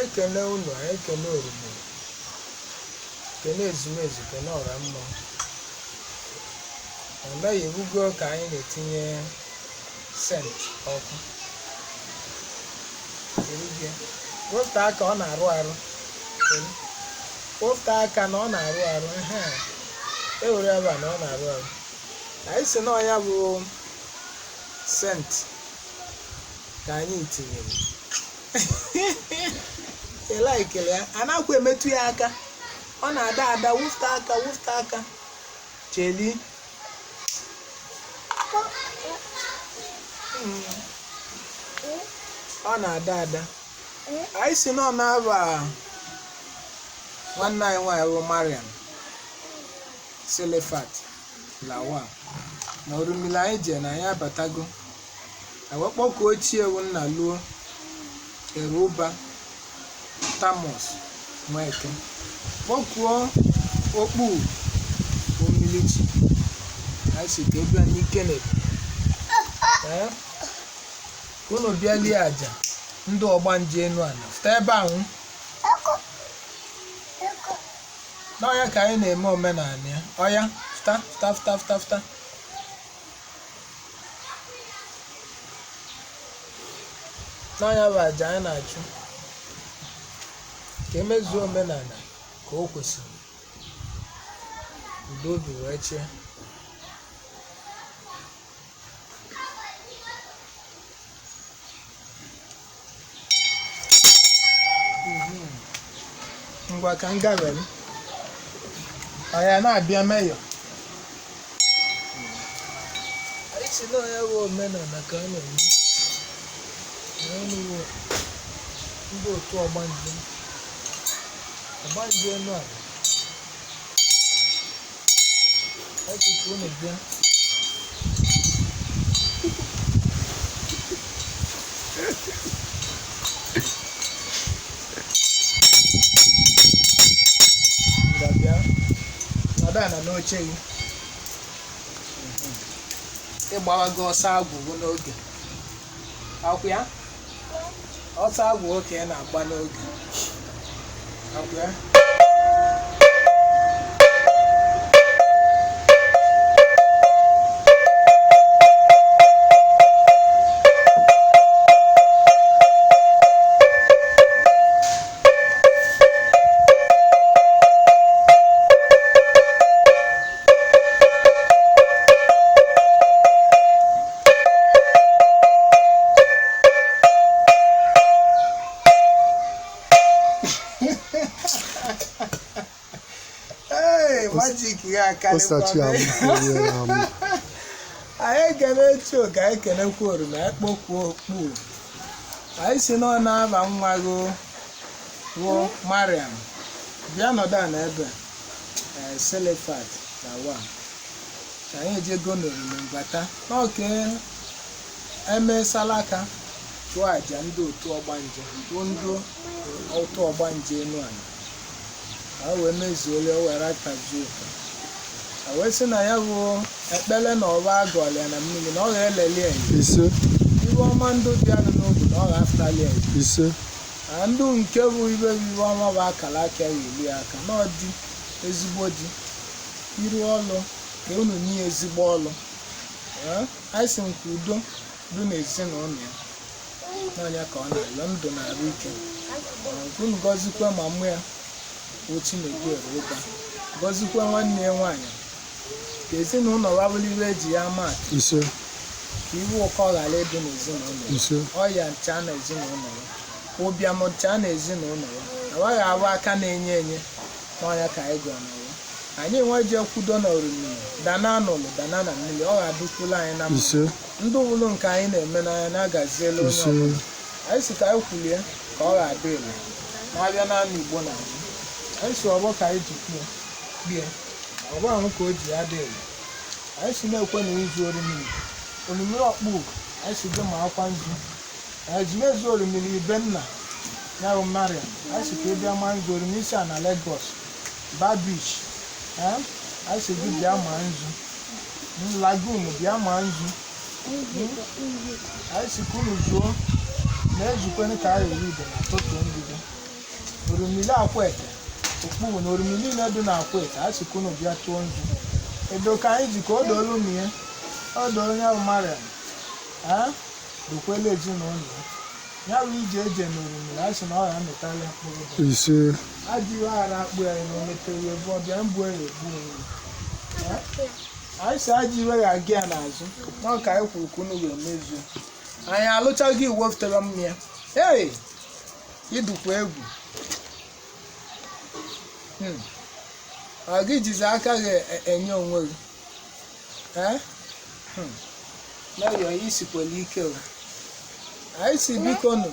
Ekene unu, anyị ekene orumili, kene ezumezu, kene ọra mmụọ. Ọ naghị ebugo ka anyị na-etinye sent ọkụ. Erige. Wepụta aka, ọ na-arụ arụ. Eri. Wepụta aka na ọ na-arụ arụ. Ehe. Ewere ebe a na ọ na-arụ arụ. Anyị si na ọnya bụ sent ka anyị tinyere. Ị laikele ya, a nakwa emetụ ya aka. Ọ na-ada ada. Wụfụta aka, wụfụta aka. Cheli. Ọ na-ada ada. Anyị si na ọ na-aba nwanne anyị nwaanyị bụ Mariam Silifat Lawal na orumili anyị je na anyị abatago. Wee kpọkuo ochie ewu nna luo Eruba Tamos Nweke, kpọkuo okpu omilichi. Anyị si ka ebe n'ike na ee ka unu bịa lie aja ndị ọgbanje enu ala fụta ebe ahụ n'ọya ka anyị na-eme omenala ya. Ọya, fụta, fụta, fụta, fụta, fụta. N'ọnya bụ aja anyị na-achụ ka emezuo omenala ka o kwesịrị, udo obi wee chịa. Ngwa, ka m gawere. Ọya na-abịa meyọ. Anyị si na ọya bụ omenala ka a na-eme. Anyị wụ ndị otu ọgbanje, ọgbanje enu ala. Anyị sị ka unu bịa. Ngwa, bịa nọdụ ala n'oche gị. Ịgbawago ọsọ agwụgwụ n'oge akwụ ya, ọsọ agwụ oke ị na-agba n'oge akwụ ya. Ee, magic ya Ọsachi akarịkwa. amụfere amụ. Anyị ekene Chuka, anyị ekenekwa oroma, anyị kpọkwuo okpu. Anyị si na ọ na-aba nwa gị bụ Mariam, bịa nọdụ ala ebe ee Selefat na wa anyị ejego n'orime mbata n'oke emesala aka chụọ àjà ndị otu ọgbanje bụ ndị otu ọgbanje enu ala ka o wee mezuole o were akazuo ụka. A wee sị na ya bụ ekpele na ọba agọlịa na mmiri na ọ ga-eleli enyi. Ise. Iwe ọma ndụ bịanụ n'oge na ọ ga-afụtali enyi. Ise. Na ndụ nke bụ ibe bụ iwe ọma bụ akara aka ya eri aka na ọ dị ezigbo di iru ọlụ ka unu nye ya ezigbo ọlụ. Ee, anyị sị nke udo dị n'ezinụlọ ya n'ọnya ka ọ na-alụ ndụ na arụ ike. Nke unu gọzikwa ma mụ ya bụ Chinedu Eruba, gọzikwa nwanne ya nwaanyị ka ezinụlọ wabụrụ iwe eji ya ama atụ. Ise. Ka iwe ụkọ ghara ịdị n'ezinụlọ ya. Ise. Ọya ncha na ezinụlọ ya, ụbịam ncha na ezinụlọ ya, awaghị abụ aka na-enye enye n'ọnya ka anyị gụọ n'ụwa. Anyị nwe je kwudo na orumiri dana nụlụ dana na mmiri, ọ ga-adụkwula anyị na mma. Ise. Ndụ wụlụ nke anyị na-eme n'anya na-agaziela onye Ise. ọbụla. Anyị si ka anyị kwulie ka ọ ga-adị ile na-abịa n'ala Igbo na anyị. Anyị si ọgbọ ka anyị ji kwuo kpie ọgbọ ahụ ka o ji ya dị ile. Anyị si na-ekwe na izu orimiri orimiri ọkpụ. Anyị si gị ma akwa nzu ezumezu orimiri ibe nna ya bụ Mariam. Anyị si ka ị bịa maa nzu orimiri isi a na Lagos Bar Beach. Ee, anyị si gị bịa maa nzu Lagoon, bịa maa nzu. Anyị si ka unu zuo na-ezukweni ka anyị eri ibe na tụtụ mgbidi. Orumili Akwete okpuru na orumili niile dị na Akwete, a sị ka unu bịa tụọ nzu. Edo ka anyị ji ka o doolu unu ya, o doo onye bụ Mariam, a dokwela ezinụlọ ya. Ya bụ ije eje na orumili, a sị na ọ ga-amịtala mkpụrụ dị. Ise. Ajọ iwe ghara akpụ ya na o metere ebu ọbịa mbụ ya egbu onwe ya. Anyị si ajọ iwe ga-aga ya n'azụ na ka anyị kwuru ka unu ga-emezu. Anyị alụchaghị iwefutere m ya. Ei, idukwa egwu. Ọ gị jizi aka gị enye onwe gị. Ee? Meyọ, isikwela ike o. Anyị si biko nụ,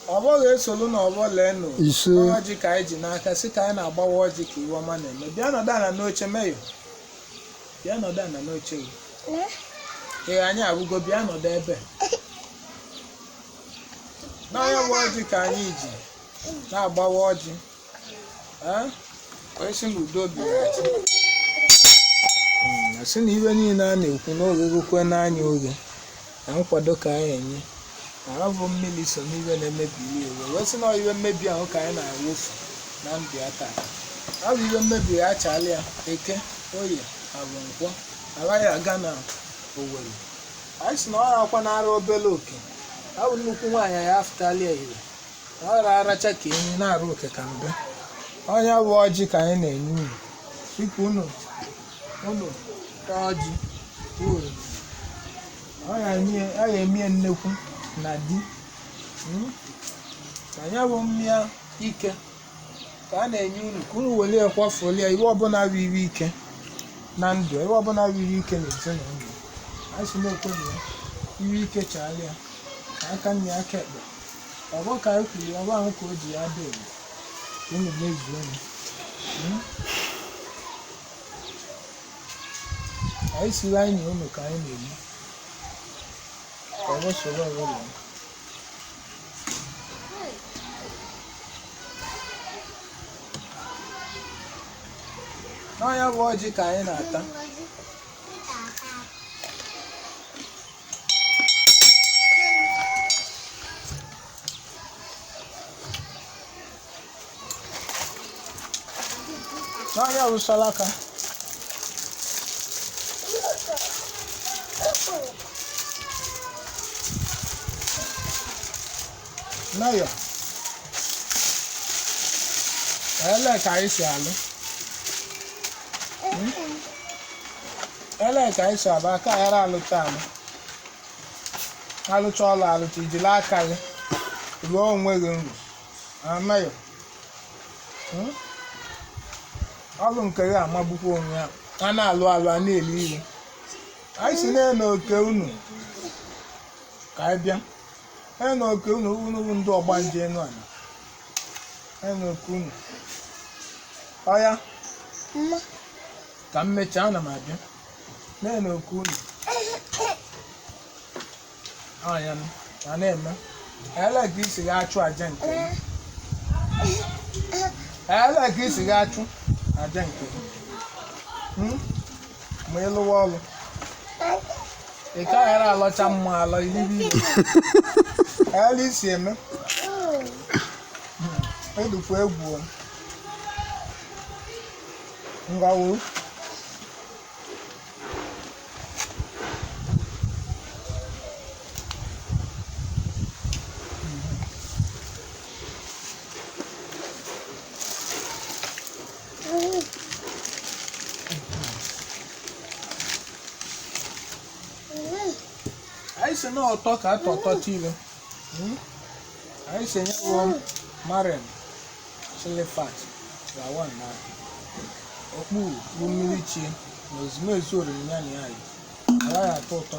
ọgbọ ga-esolu na ọgbọ lee nụ. Ise. Ọjị ka anyị ji n'aka sị ka anyị na-agbawa ọjị ka iwe ọma na-eme. Bịa nọdụ ala n'oche, Meyọ. Bịa nọdụ ala n'oche gị. Ee, anyị abụgo, bịa nọdụ ebe. N'ọnya bụ ọjị ka anyị ji na-agbawa ọjị. Ee? Wee sị na udo bịara. Asị na iwe niile a na-ekwu n'oge gokwe n'anya oge na nkwado ka anyị enye. Ara bụ mmiri so n'iwe na-emebi iwe, wee sị na ọ iwe mmebi ahụ ka anyị na-awụfu na ndụ ya taa. Ọ bụ iwe mmebi ya achala ya eke, oye, abụ nkwọ, agaghị aga na Owerri. Anyị sị na ọ rakwa nara obere oke, ọ bụ nnukwu nwaanyị ya afụtala ya ire, na ọ ra-aracha ka enyi na-arụ oke ka mbe. Ọnya bụ ọjị ka anyị na-enye unu, dịka unu unu taa ọjị uru ọ ga-emie nnekwu na di. Ka ya bụ mmịa ike ka a na-enye unu, ka unu were ya kwafuola ya iwe ọbụla bụ iwe ike na ndụ, iwe ọbụla bụ iwe ike na ezinụlọ. A sị na-ekweghị ya iwe ike chaala ya ka aka nne aka ekpe. Ọ bụ ka anyị kwuru, ọ bụ ahụ ka o ji ya dị elu ka unu mezuo ya. Anyị siri anyị na unu ka anyị na-eri ka ọ bụ soro ọbụla. N'ọnya bụ ọjị ka anyị na-ata. N'ọnya bụ salaka. Meyọ, ele ka anyị si alụ. Ele ka anyị si alụ aka ghara alụcha alụ. Alụcha ọlụ alụcha, ijiri aka gị rụọ onwe gị nro. Meyọ, ọlụ nke gị amagbukwa onwe ya. A na-alụ alụ, a na-eli ilu. Anyị si na-ene oke unu ka anyị bịa. Ene oke unu, unu bụ ndị ọgbanje enu ala. Ene oke unu. Ọya ka m mechaa, ana m abịa. Na-ene oke unu. Ọya m a na-eme. Ele ka isi ga-achụ aja nke gị. Ele ka isi ga-achụ aja nke gị. Ma ị lụwa ọlụ. Ị ka ghara alọcha mma alọ ilibe ibe. Ele isi eme. Edukwa egwu o. Ngwa wuru. Anyị si na ọtọ ka atọ ọtọ tile. Anyị si nye bụ Mariam Silifat Lawan na okpu bụ mmiri chi na ezumezu oriri ya na ya yi. Agaghị atọ ụtọ.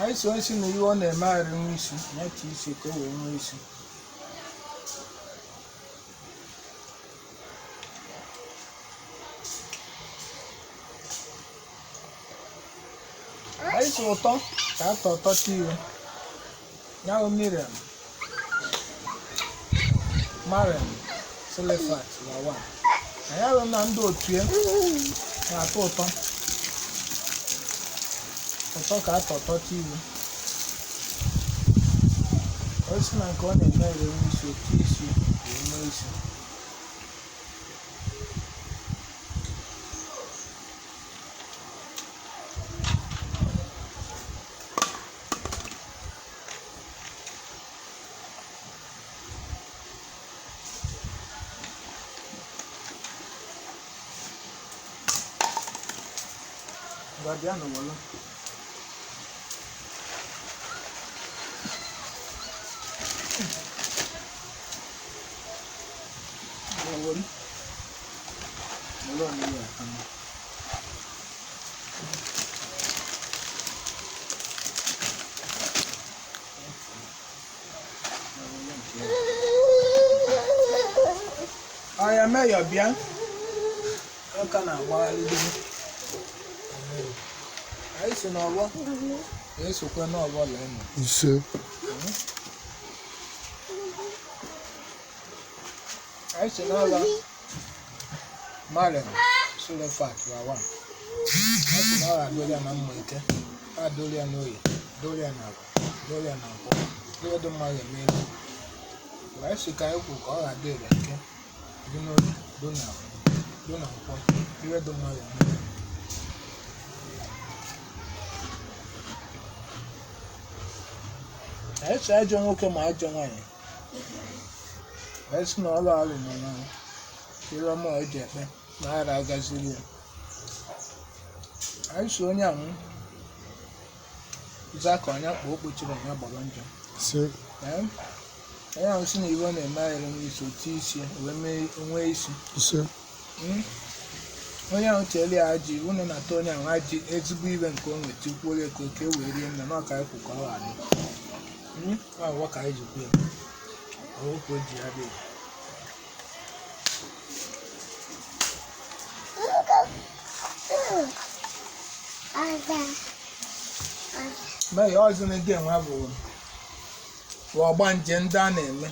Anyị si onye si na ihe ọ na-emegharị nwa isi ya tie isi ka o wee nwee isi. Anyị si ụtọ ka atọ ụtọ iwe. Ya bụ Miriam Mariam Silifat Lawan na ya bụ na ndị otu ya na-atọ ụtọ. Ụtọ ka atọtọta ilu. O si na nke ọ na-eme ere nwe isi, otu isi wee nwee isi. Ngwa bịa n'ụwọlụ. Ngwa wọlụ. Wọlụ ọnụ ya aka mma. Ọya meyọ bịa. Ọka na-agbagharị debe. Anyị si n'ọgbọ na-esokwe n'ọgbọ lee mụ. Ise. Anyị si n'ọla Mariam Sulefat Lawan. Anyị si n'ọla adori ya na mma eke, adori ya n'oye, dori ya n'agwa, dori ya na nkwọ, ihe dị mma ya emeela. Anyị si ka anyị kwu ka ọ ga-adị ire eke, dị n'oye, dị n'agwa, dị na nkwọ, ihe dị mma ya emeela. Anyị si ajọ nwoke ma ajọ nwaanyị. Anyị si na ọlụ alụ nọ na ire ọma o ji ekpe na ara agaziri ya. Anyị si onye anwụ za ka onye kpọọ okpochiri onye gbara njọ. Ise. Ee, onye ahụ si na iwe ọ na-eme ayịrị nwe isi otu isi wee mee nwee isi. Ise. Onye ahụ cheere ya ajị unu na-ata onye ahụ ajị ezigbo iwe nke o nweta kwuo ya ka oke wee rie nne na ọka anyị kwu ka ọ ghara. Ọ ụwa ka anyị ji kwu ya. Ọwụ ka o ji ya dị. Mee ya ọzọ na-ede enwe bụ ọgbanje ndị a na-eme.